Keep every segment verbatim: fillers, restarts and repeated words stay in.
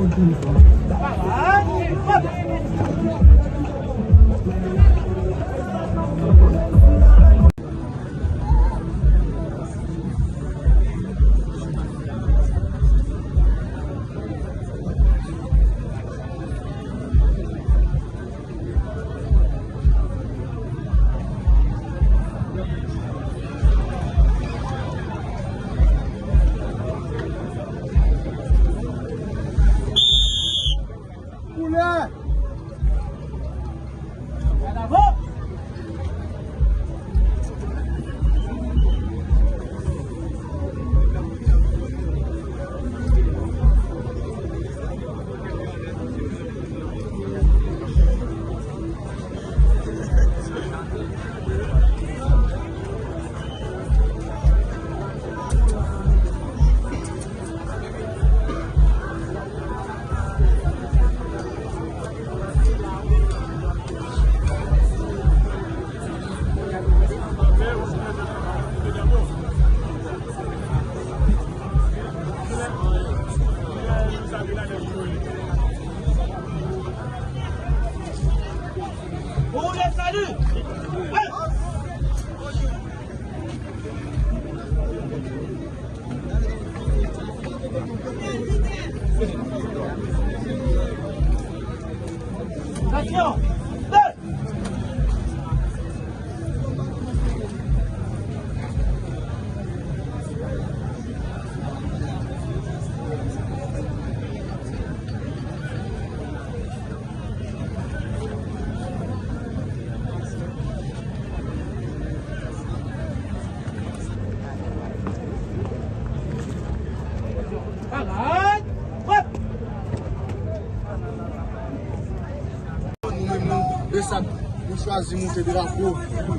Nou menm, nou, BSAP, nou chwazi monte drapo,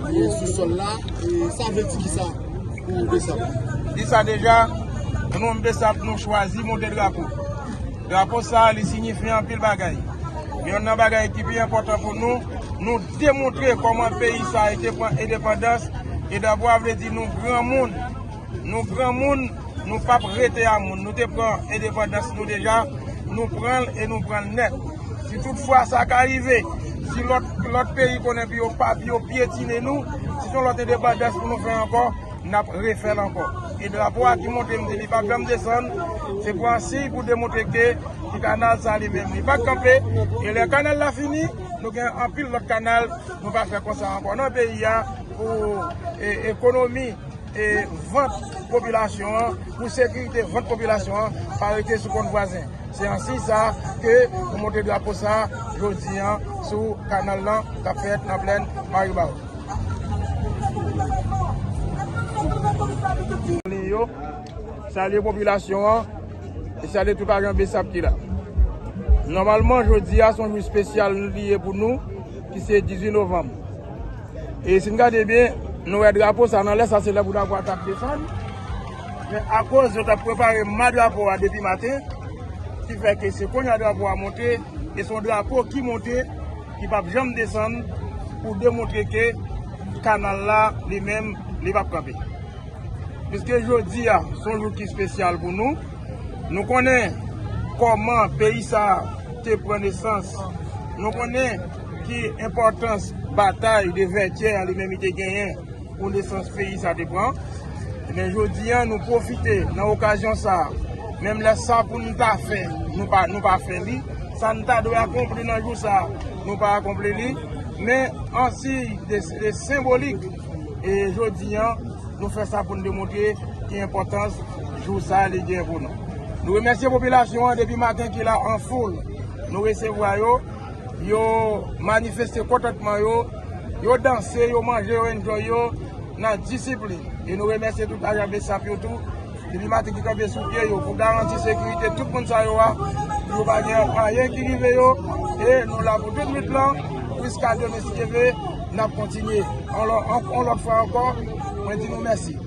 e, sou sòl la. E sa vle di kisa pou BSAP? Di sa deja, nou menm BSAP, nou chwazi monte drapo. Drapo sa, li siyifi anpil bagay. Men youn nan bagay ki pi enpòtan pou nou, nou demontre kòman peyi sa a te pran endepandans. E drapo a vle di nou granmoun. Nou granmoun, nou p ap rete a moun. Nou te pran endepandans nou deja, nou pran l e nou pran l nèt. Si toutfwa sa ka rive, si lòt, lòt peyi konnen pou yo pa, pou yo pyetine nou, si se yon lòt endepandans pou nou fè ankò, n ap refè l ankò. E drapo a ki monte, m di li p ap janm desann, se pran siy pou demontre ke ti kanal sa li menm li pa kanpe. E lè kanal la fini, nou gen anpil lòt kanal nou va fè konsa ankò nan peyi a pou, e, ekonomi e vant popilasyon an, pou sekirite vant popilasyon an, pa rete sou kont vwazen. Se an siy sa ke nou monte drapo sa jodi an sou kanal lan k ap fèt nan plèn Maribawo. Yo, salye popilasyon an e salye tout ajan BSAP ki la. Nòmalman, jodi a se yon jou espesyal li ye pou nou, ki se dizuit novanm. E si n gade byen, nou wè drapo sa nan lè sa, se lè pou drapo a t ap desann. Men akoz yo t ap prepare ma drapo a depi maten, ki fè ke se kounye a drapo a monte, e se yon drapo ki monte, ki p ap janm desann, pou demontre ke kanal la, li menm, li p ap kanpe. Piske jodi a, se yon jou ki espesyal pou nou. Nou konnen kòman peyi sa a te pran nesans. Nou konnen ki enpòtans batay de Vètyè a li menm li te genyen pou nesans peyi sa a te pran. Men jodi a, nou pwofite nan okazyon sa a. Menm lè sa pou n ta fè, nou pa, nou pa fè li. Sa n ta dwe akonpli nan jou sa a, nou pa akonpli li. Men an siy de, de senbolik, e jodi a, nou fè sa pou n demontre ki enpòtans jou sa a li gen pou nou. Nou remèsye popilasyon an depi maten ki la an foul. Nou resevwa yo, yo manifeste kontantman yo, yo danse, yo manje, yo enjoy yo nan disiplin. E nou remèsye tout ajan BSAP yo tou, depi maten ki kanpe sou pye yo pou garanti sekirite tout moun sa yo a, pou yo pa gen anyen ki rive yo. E nou la pou tout nwit lan, jiska demen si Dye vle, n ap kontinye. On lò-, on, on lòt fwa ankò, mwen di nou mèsi.